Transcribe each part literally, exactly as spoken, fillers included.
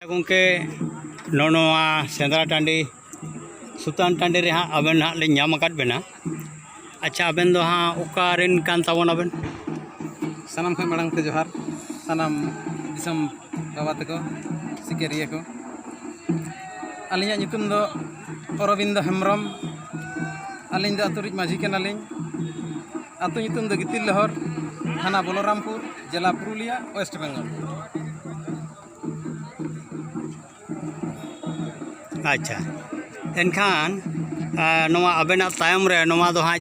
ᱜᱚᱢᱠᱮ, ᱱᱚᱜᱼᱚ ᱱᱚᱣᱟ ᱥᱮᱸᱫᱽᱨᱟ ᱴᱟᱺᱰᱤ, ᱥᱩᱛᱟᱱ ᱴᱟᱺᱰᱤ ᱨᱮ ᱦᱟᱸᱜ ᱟᱵᱮᱱ ᱦᱟᱸᱜ ᱞᱤᱧ ᱧᱟᱢ ᱟᱠᱟᱫ ᱵᱮᱱᱟ᱾ ᱟᱪᱪᱷᱟ, ᱟᱵᱮᱱ ᱫᱚ ᱦᱟᱸᱜ ᱚᱠᱟ ᱨᱮᱱ ᱠᱟᱱ ᱛᱟᱵᱚᱱᱟᱵᱮᱱ? ᱥᱟᱱᱟᱢ ᱠᱷᱚᱱ ᱢᱟᱲᱟᱝ ᱛᱮ ᱡᱚᱦᱟᱨ ᱥᱟᱱᱟᱢ ᱫᱤᱥᱚᱢ ᱵᱟᱵᱟ ᱛᱟᱠᱚ, ᱥᱤᱠᱟᱹᱨᱤᱭᱟᱹ ᱠᱚ᱾ ᱟᱹᱞᱤᱧᱟᱜ ᱧᱩᱛᱩᱢ ᱫᱚ ᱚᱨᱚᱵᱤᱱᱫᱚ ᱦᱮᱢᱵᱨᱚᱢ᱾ ᱟᱹᱞᱤᱧ ᱫᱚ ᱟᱹᱛᱩ ᱨᱤᱡ ᱢᱟᱹᱡᱷᱤ ᱠᱟᱱᱟᱞᱤᱧ᱾ ᱟᱹᱛᱩ ᱧᱩᱛᱩᱢ ᱫᱚ ᱜᱤᱛᱤᱞ ᱞᱚᱦᱚᱨ, ᱛᱷᱟᱱᱟ ᱵᱚᱞᱚᱨᱟᱢᱯᱩᱨ, ᱡᱮᱞᱟ ᱯᱩᱨᱩᱞᱤᱭᱟ, ᱳᱭᱮᱥᱴ ᱵᱮᱝᱜᱚᱞ᱾ ᱟᱪᱪᱷᱟ, ᱮᱱᱠᱷᱟᱱ, ᱟ, ᱱᱚᱣᱟ ᱟᱵᱮᱱᱟᱜ ᱛᱟᱭᱚᱢ ᱨᱮ ᱱᱚᱣᱟ ᱫᱚ ᱦᱟᱸᱜ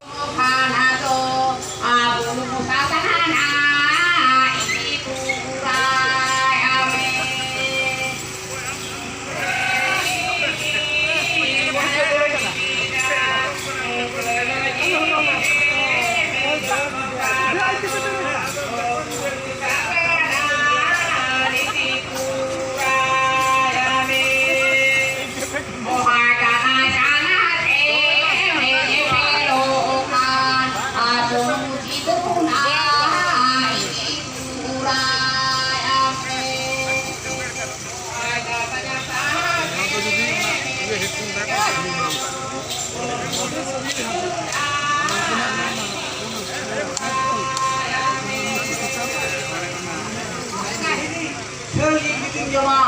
ᱥᱟᱹᱨᱤ ᱡᱩᱫᱤᱢ ᱡᱚᱢᱟ,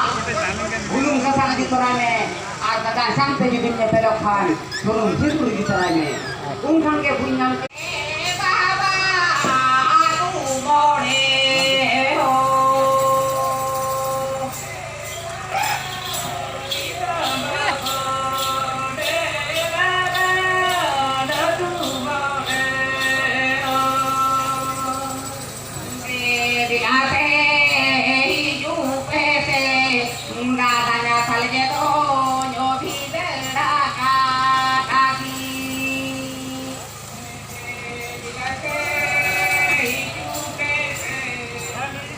ᱵᱩᱞᱩᱝ ᱥᱟᱥᱟᱝ ᱤᱫᱤ ᱛᱚᱨᱟᱭ ᱢᱮ, ᱟᱨ ᱜᱟᱫᱟ ᱥᱟᱶᱛᱮ ᱡᱩᱫᱤᱢ ᱧᱮᱯᱮᱞᱚᱜ ᱠᱷᱟᱱ, ᱥᱩᱱᱩᱢ ᱥᱤᱸᱫᱩᱨ ᱤᱫᱤ ᱛᱚᱨᱟᱭ ᱢᱮ᱾ ᱩᱱ ᱠᱷᱟᱱ ᱜᱮ ᱵᱩᱡᱽ ᱧᱟᱢ ᱠᱮᱫ᱾ ᱫᱮᱞᱟ ᱥᱮ ᱦᱤᱡᱩᱜ ᱯᱮ ᱥᱮ, ᱫᱟᱫᱟ ᱧᱟᱛᱟᱞ ᱜᱮ ᱫᱚᱧ ᱚᱵᱷᱤ ᱵᱮᱲᱟ ᱠᱟᱜ ᱠᱟᱹᱠᱤ᱾ ᱫᱮᱞᱟ ᱥᱮ ᱦᱤᱡᱩᱜ ᱯᱮ ᱥᱮ,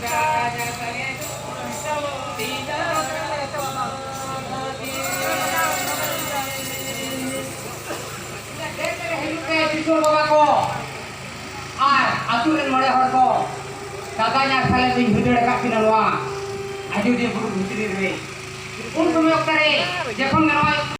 ᱫᱟᱫᱟ ᱧᱟᱛᱟᱞ ᱜᱮ ᱫᱚᱧ ᱚᱵᱷᱤ ᱵᱮᱲᱟ ᱠᱟᱜ ᱠᱟᱹᱠᱤ᱾ ᱫᱮᱡ ᱨᱮ ᱦᱤᱡᱩᱜ ᱯᱮ ᱫᱤᱥᱚᱢ ᱵᱟᱵᱟ ᱠᱚ ᱟᱨ ᱟᱹᱛᱩ ᱨᱮᱱ ᱢᱚᱬᱮ ᱦᱚᱲ ᱠᱚ, ᱫᱟᱫᱟ ᱧᱟᱛᱟᱞ ᱫᱩᱧ ᱵᱷᱤᱸᱫᱟᱹᱲ ᱟᱠᱟᱫ ᱠᱤᱱᱟ ᱱᱚᱣᱟ᱾ ᱟᱡᱳᱫᱤᱭᱟᱹ ᱵᱩᱨᱩ ᱵᱷᱤᱛᱨᱤ ᱨᱮ ᱩᱱ ᱥᱚᱢᱚᱭ ᱚᱠᱛᱚ ᱨᱮ ᱡᱚᱠᱷᱚᱱ ᱜᱮ ᱱᱚᱣᱟ